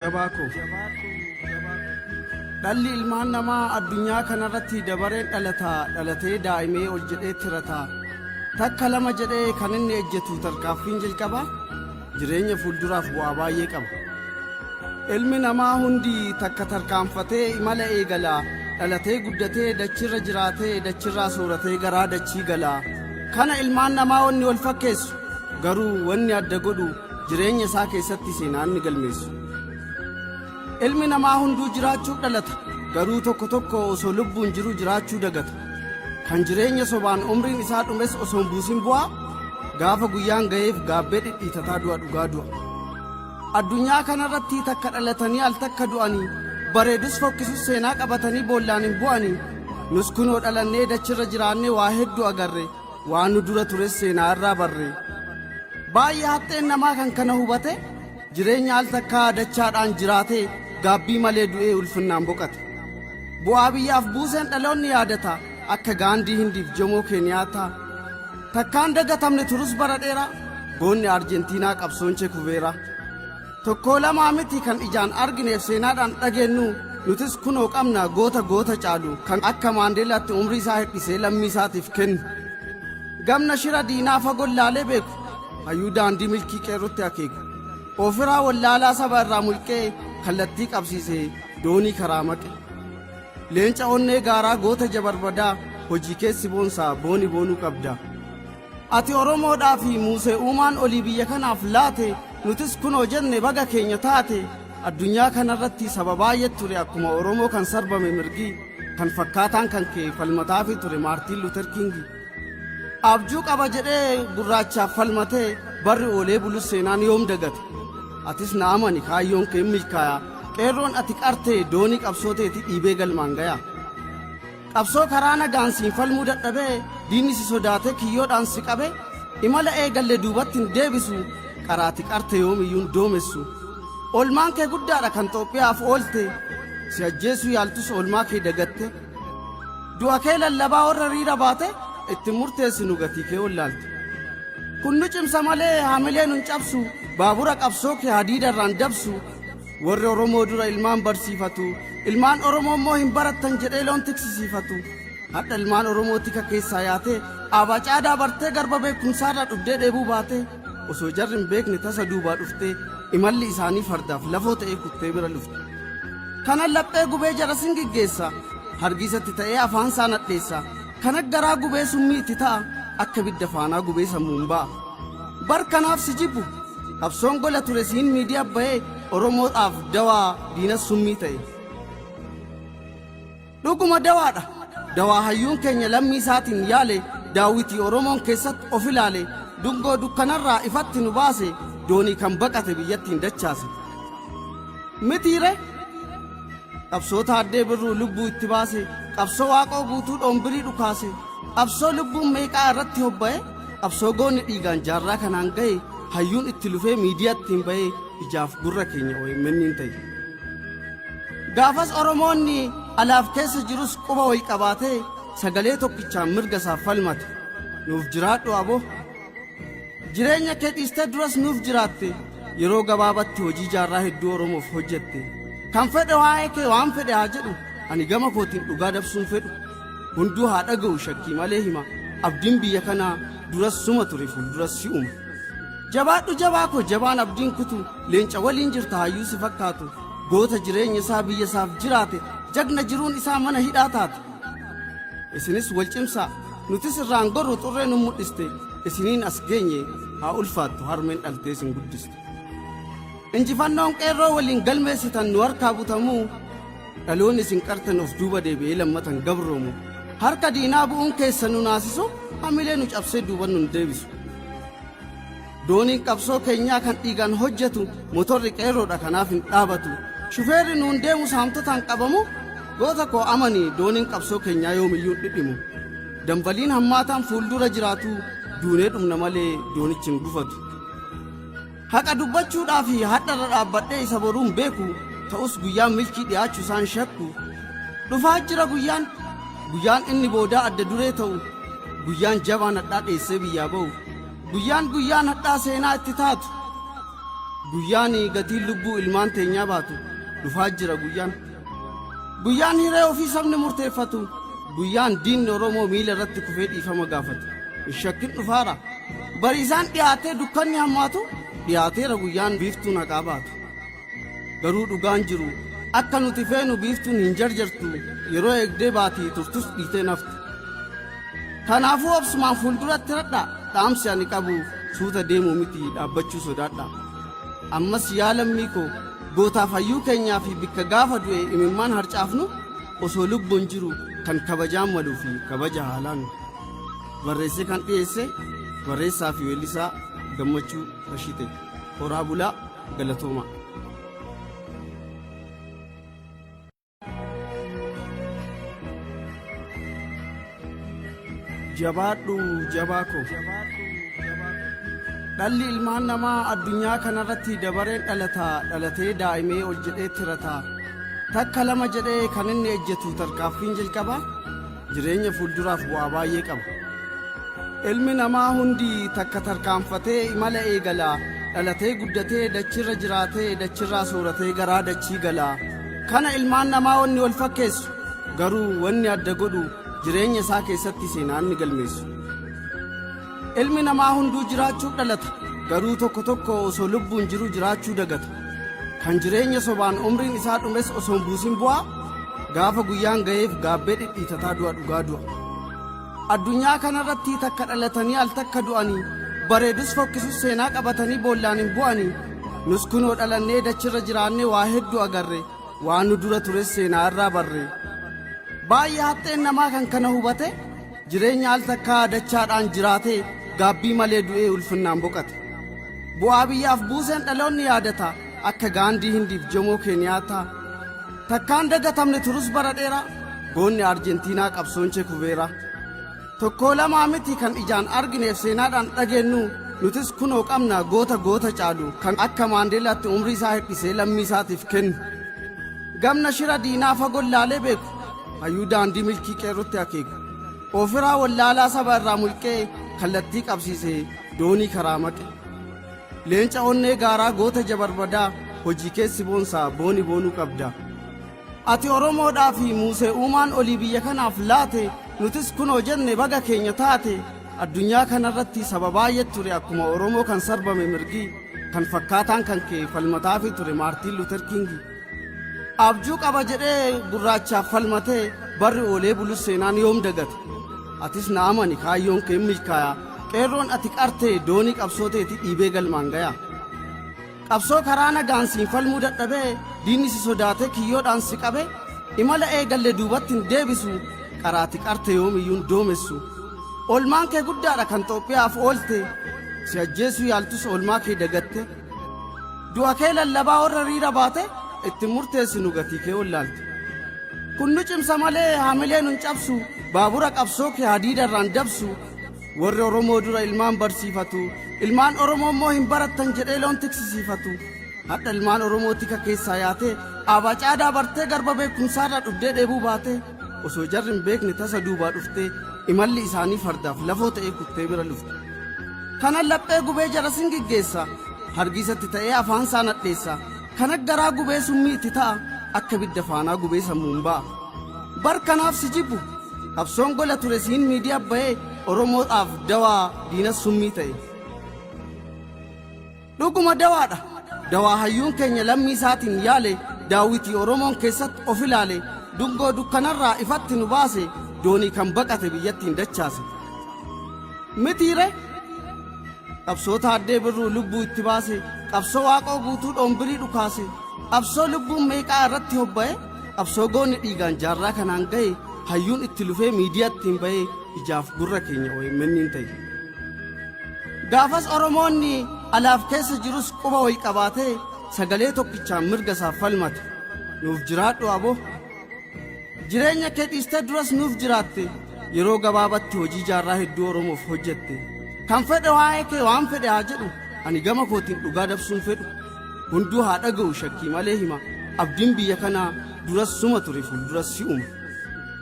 Jabaa koo. Dhalli ilmaan namaa addunyaa kanarratti dabareen dhalata, dhalatee daa'imee ol jedhee tirata. Takka lama jedhee kan inni ejjetu tarkaaffiin jalqabaa jireenya fuulduraaf bu'aa baay'ee qaba. Ilmi namaa hundi takka tarkaanfatee imala eegala, dhalatee guddatee dachirra jiraatee dachirraa sooratee garaa dachii gala. Kana ilmaan namaa wanni wal fakkeessu garuu wanni adda godhu jireenya isaa keessatti seenaa inni galmeessu. Ilmi namaa hunduu jiraachuuf dhalata, garuu tokko tokko osoo lubbuun jiru jiraachuu dagata. Kan jireenya sobaan umriin isaa dhumes osoo hin buusin bu'aa, gaafa guyyaan ga'eef gaabbee dhidhiitataa du'a dhugaa du'a. Addunyaa kanarratti takka dhalatanii al takka du'anii, bareedus fokkisus seenaa qabatanii boollaan hin bu'anii. Nus kunoo dhalannee dachirra jiraannee waa hedduu agarre, waan nu dura tures seenaa irraa barre. Baay'ee haxxeen namaa kan kana hubate, jireenya al takkaa dachaadhaan jiraatee gaabbii malee du'ee ulfinnaan boqate. Bu'aa biyyaaf buuseen dhaloonni yaadata, akka Gaandii Hindiif Jomoo Keeniyaataa. Takkaan dagatamne turus bara dheeraa, goonni Arjentiinaa qabsoon Che Kuveeraa. Tokkoo lamaa miti kan ijaan argineef seenaadhaan dhageennu, nutis kunoo qabna goota goota caalu kan akka Maandeelaatti umrii isaa hir'isee lammii isaatiif kennu. Gamna shira diinaa fagoon laalee beeku, hayyuu daandii milkii qeerrotti akeeku. Oofiraa wallaalaa saba irraa mulqee kallattii qabsiise doonii karaa maqe. Leenca onnee gaaraa goota jabarbadaa hojii keessi boonsaa booni boonuu qabda. Ati Oromoodhaa fi Muusee uumaan olii biyya kanaaf laate, nutis kunoo jenne baga keenya taate. Addunyaa kanarratti saba baay'ee ture akkuma Oromoo kan sarbame mirgi, kan fakkaataan kan kee falmataafii ture Maartiin Luuter Kingi. Abjuu qaba jedhee gurraachaaf falmatee barri oolee bulus seenaan yoom dagate. Atis na amani kaayyoon kee milkaaya, qeerroon ati qartee doonii qabsoo teeti dhiibee galmaan gaya. Qabsoo karaa nagaan siin falmuu dadhabee diinni si sodaatee kiyyoodhaan si qabe, imala eegalle duubatti hin deebisu, qaraati qarte yoomiyyuun doomessu. Oolmaan kee guddaadha kan Xoophiyaaf oolte, si ajjeesuu yaaltus oolmaa kee dagatte. Du'a kee lallabaa warra riira baate, ittiin murteessinu gatii kee wallaalte. Kun nu cimsa malee haamilee nun cabsu, baabura qabsoo kee hadiida irraan dabsu. Warri Oromoo dura ilmaan barsiifatu, ilmaan Oromoo immoo hin barattan jedhee loon tiksisiifatu. Hadha ilmaan Oromoo tika keessaa yaatee, aabaa caadaa bartee garba beekumsaarraa dhugdee dheebuu baatee, osoo jarri hin beekne tasa duubaa dhuftee, imalli isaanii fardaaf lafoo ta'ee kuttee bira lufte. Kana laphee gubee jara sin giggeessa, hargiisatti ta'ee afaan isaa nadheessa. Kana garaa gubee summii itti ta'a, akka ibidda faanaa gubee sammuun ba'a. Bar kanaaf si jibbu, qabsoon gola ture siin miidiyaa ba'ee Oromoodhaaf dawaa diinas summii ta'e. Dhuguma dawaadha. Dawaa hayyuun keenya lammii isaatiin yaale, daawwitii Oromoon keessatti of ilaale, dungoo dukkanarraa ifatti nu baase, doonii kan baqate biyyattiin dachaase. Mitiire qabsoo Taaddee Birruu lubbuu itti baase, qabsoo Waaqoo Guutuu dhoombirii dhukaase, qabsoo lubbuun meeqaa irratti hobba'e, qabsoo goonni dhiigaan jaarraa kanaan ga'e, hayyuun itti lufee miidiyaatti hin ba'e, ijaaf gurra keenya OMN'n ta'e. Gaafas Oromoonni alaaf keessa jirus quba wal qabaatee sagalee tokkichaan mirga isaaf falmate. Nuuf jiraadhu abo. Jireenya kee dhiistee duras nuuf jiraatte, yeroo gabaabatti hojii jaarraa hedduu Oromoof hojjette. Kan fedhe waa'ee kee waan fedhe haa jedhu, ani gama kootiin dhugaa dabsuun fedhu. Hunduu haa dhaga'u shakkii malee hima, abdiin biyya kanaa duras suma ture fuulduras si'uma. Jabaadhu jabaa koo jabaan abdiin kutu, leenca waliin jirta hayyuu si fakkaatu, goota jireenya isaa biyya isaaf jiraate, jagna jiruun isaa mana hidhaa taate. Isinis wal cimsaa, nutis irraan gorru xurree nu mul'iste, isiniin as geenye haa ulfaattu harmeen dhaltee isin guddiste. Injifannoon qeerroo waliin galmeessitan nu harkaa butamuu, dhaloonni isin qartan of duuba deebi'ee lammatan gabroomu. Harka diinaa bu'uun keessa nu naasisu, hamilee nu cabsee duuban nun deebisu. Dooniin qabsoo keenyaa kan dhiigaan hojjetu, motorri qeerroodha kanaaf hin dhaabatu. Shufeerri nuun deemu saamtotaan qabamu, goota koo amani dooniin qabsoo keenyaa yoomiyyuu hin dhidhimu. Dambaliin hammaataan fuuldura jiraatu, duunee dhumna malee doonichi hin gufatu. Haqa dubbachuudhaaf hadharra dhaabbadhee isa boruun beeku, ta'us guyyaan milkii dhiyaachuu isaan shakku. Dhufaa jira guyyaan, guyyaan inni boodaa adda duree ta'u, guyyaan jabaan hadhaa dheessee biyyaa ba'u, guyyaan guyyaan hadhaa seenaa itti taatu. Guyyaan gatiin lubbuu ilmaan teenyaa baatu dhufaa jira guyyaan. Guyyaan hiree ofii sabni murteeffatu, guyyaan diinni Oromoo miila irratti kufee dhiifama gaafatu. Hin shakkin dhufaara. Bariisaan dhiyaatee dukkanni hammaatu dhiyaateera guyyaan biiftuun haqaa baatu. Garuu dhugaan jiru akka nuti feenu biiftuun hin jarjartu yeroo eegdee baatii turtus dhiitee naftu. Kanaafuu obsumaan fuulduratti radhaa dhaamsi ani qabu suuta deemuu miti dhaabbachuu sodaadha. Ammas yaa lammii koo gootaaf hayyuu keenyaa fi bikka gaafa du'e imimmaan harcaafnu osoo lubbuun jiru kan kabajaan maluu fi kabaja haalaan barreessee kan dhiyeesse barreessaa fi weellisaa Gammachuu Tashite. Horaa bulaa galatoomaa. Jabaadhu jabaa koo. Dhalli ilmaan namaa addunyaa kanarratti dabareen dhalata dhalatee daa'imee ol jedhee tirata. Takka lama jedhee kan inni ejjetu tarkaaffiin jalqaba jireenya fuulduraaf bu'aa baay'ee qaba. Ilmi namaa hundi takka tarkaanfatee imala eegala. Dhalatee guddatee dachirra jiraatee dachirraa sooratee garaa dachii gala. Kana ilmaan namaa wanni wal fakkeessu garuu wanni adda godhu jireenya isaa keessatti seenaa inni galmeessu. Ilmi namaa hunduu jiraachuuf dhalata garuu tokko tokko osoo lubbuun jiru jiraachuu dagata. Kan jireenya sobaan umriin isaa dhumes osoo hin buusin bu'aa gaafa guyyaan ga'eef gaabbee dhidhiitataa du'a dhugaa du'a. Addunyaa kanarratti takka dhalatanii al takka du'anii bareedus fokkisus seenaa qabatanii boollaan hin bu'anii nus kunoo dhalannee dachirra jiraannee waa hedduu agarre waan nu dura tures seenaa irraa barre. Baay'ee haxxeen namaa kan kana hubate jireenya al takkaa dachaadhaan jiraatee gaabbii malee du'ee ulfinnaan boqate. Bu'aa biyyaaf buuseen dhaloonni yaadata akka Gaandii Hindiif Jomoo Keeniyaataa. Takkaan dagatamne turus bara dheeraa goonni Arjentiinaa qabsoon Che Kuveeraa. Tokkoo lamaa miti kan ijaan argineef seenaadhaan dhageennu nutis kunoo qabna goota goota caalu kan akka Maandeelaatti umrii isaa hir'isee lammii isaatiif kennu. Gamna shira diinaa fagoon laalee beeku hayyuu daandii milkii qeerrotti akeeku. Oofiraa wallaalaa saba irraa mulqee kallattii qabsiise doonii karaa maqe. Leenca onnee gaaraa goota jabarbadaa hojii keessi boonsaa booni boonuu qabda. Ati Oromoodhaa fi Muusee uumaan olii biyya kanaaf laate nutis kunoo jenne baga keenya taate addunyaa kanarratti saba baay'ee ture akkuma Oromoo kan sarbame mirgi kan fakkaataan kan kee falmataafii ture Maartiin Luuter Kingi. Abjuu qaba jedhee gurraachaaf falmatee barri oolee bulus seenaan yoom dagate. Atis na amani kaayyoon kee milkaaya qeerroon ati qartee doonii qabsoo teeti dhiibee galmaan gaya. Qabsoo karaa nagaan siin falmuu dadhabee diinni si sodaatee kiyyoodhaan si qabe imala eegalle duubatti hin deebisu qaraati qarte yoomiyyuun doomessu. Oolmaan kee guddaadha kan Xoophiyaaf oolte si ajjeesuu yaaltus oolmaa kee dagatte. Du'a kee lallabaa warra riira baate ittiin murteessinu gatii kee wallaalte. Kun nu cimsa malee haamilee nun cabsu baabura qabsoo kee hadiida irraan dabsu. Warri Oromoo dura ilmaan barsiifatu ilmaan Oromoo immoo hin barattan jedhee loon tiksisiifatu. Hadha ilmaan Oromoo tika keessaa yaatee aabaa caadaa bartee garba beekumsaarraa dhugdee dheebuu baate osoo jarri hin beekne tasa duubaa dhuftee imalli isaanii fardaaf lafoo ta'ee kuttee bira lufte. Kana laphee gubee jara sin giggeessa hargiisatti ta'ee afaan isaa nadheessa kana garaa gubee summii itti ta'a akka bidda faanaa gubee sammuun ba'a. Bar kanaaf si jibbu qabsoon gola ture siin miidiyaa ba'ee Oromoodhaaf dawaa diina summii ta'e. Dhuguma dawaadha. Dawaa hayyuun keenya lammii isaatiin yaale daawwitii Oromoon keessatti of ilaale dungoo dukkanarraa ifatti nu baase doonii kan baqate biyyattiin dachaase. Mitiire qabsoo taaddee birruu lubbuu itti baase qabsoo waaqoo guutuu dhoombirii dhukaase qabsoo lubbuun meeqaa irratti hobba'e qabsoo goonni dhiigaan jaarraa kanaan ga'e hayyuun itti lufee miidiyaatti hin ba'e ijaaf gurra keenya OMN ta'e. Gaafas Oromoonni alaaf keessa jirus quba wal qabaatee sagalee tokkichaan mirga isaaf falmate. Nuuf jiraadhu abo. Jireenya kee dhiistee duras nuuf jiraatte yeroo gabaabatti hojii jaarraa hedduu Oromoof hojjette. Kan fedhe waa'ee kee waan fedhe haa jedhu ani gama kootiin dhugaa dabsuun fedhu. Hunduu haa dhaga'u shakkii malee hima abdiin biyya kanaa duras suma ture fuulduras si'uma.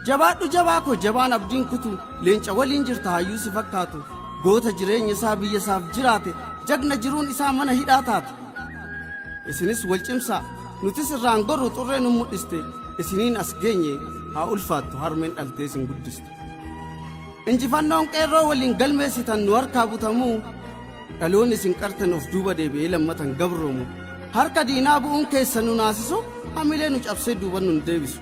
Jabaadhu jabaa koo jabaan abdiin kutu leenca waliin jirta hayyuu si fakkaatu goota jireenya isaa biyya isaaf jiraate jagna jiruun isaa mana hidhaa taate. Isinis wal cimsaa, nutis irraan gorru xurree nu mudhiste, isiniin as geenye haa ulfaattu harmeen dhaltee isin guddiste. Injifannoon qeerroo waliin galmeessitan nu harkaa butamuu, dhaloonni isin qartan of duuba deebi'ee lammatan gabroomu. Harka diinaa bu'uun keessan nu naasisu, hamilee nu cabsee duuban nun deebisu.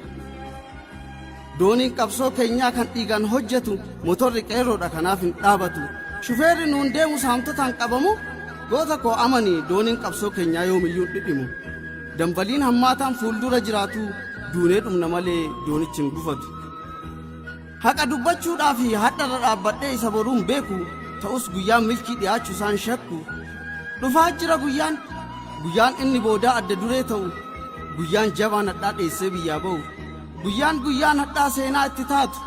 Dooniin qabsoo keenyaa kan dhiigaan hojjetu motorri qeerroodha kanaaf hin dhaabatu. Shufeerri nuun deemu saamtotaan qabamu goota koo amani dooniin qabsoo keenyaa yoomiyyuu hin dhidhimu. Dambaliin hammaataan fuuldura jiraatu duunee dhumna malee doonichi hin gufatu. Haqa dubbachuudhaaf hadharra dhaabbadhee isa boruun beeku ta'us guyyaan milkii dhiyaachuu isaan shakku. Dhufaa jira guyyaan guyyaan inni boodaa adda duree ta'u guyyaan jabaan hadhaa dheessee biyyaa ba'u. Guyyaan guyyaan hadhaa seenaa itti taatu.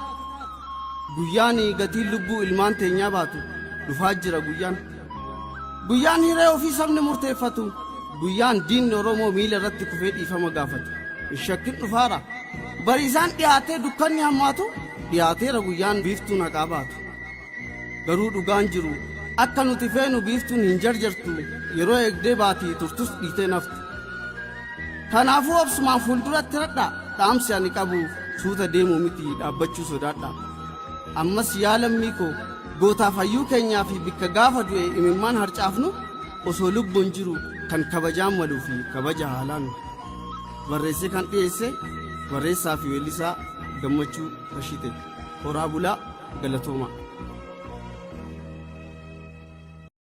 Guyyaan gatiin lubbuu ilmaan teenyaa baatu dhufaa jira guyyaan. Guyyaan hiree ofii sabni murteeffatu. Guyyaan diinni Oromoo miila irratti kufee dhiifama gaafatu. Hin shakkin dhufaara. Bariisaan dhiyaatee dukkanni hammaatu dhiyaateera guyyaan biiftuun haqaa baatu. Garuu dhugaan jiru akka nuti feenu biiftuun hin jarjartu yeroo eegdee baatii turtus dhiitee naftu. Kanaafuu obsumaan fuulduratti radhaa dhaamsi ani qabu suuta deemuu miti dhaabbachuu sodaadha. Ammas yaa lammii koo gootaaf hayyuu keenyaa fi bikka gaafa du'e imimmaan harcaafnu osoo lubbuun jiru kan kabajaan maluu fi kabaja haalaanu. Barreessee kan dhiyeesse barreessaa fi weellisaa Gammachuu Tashite. Horaa bulaa galatoomaa.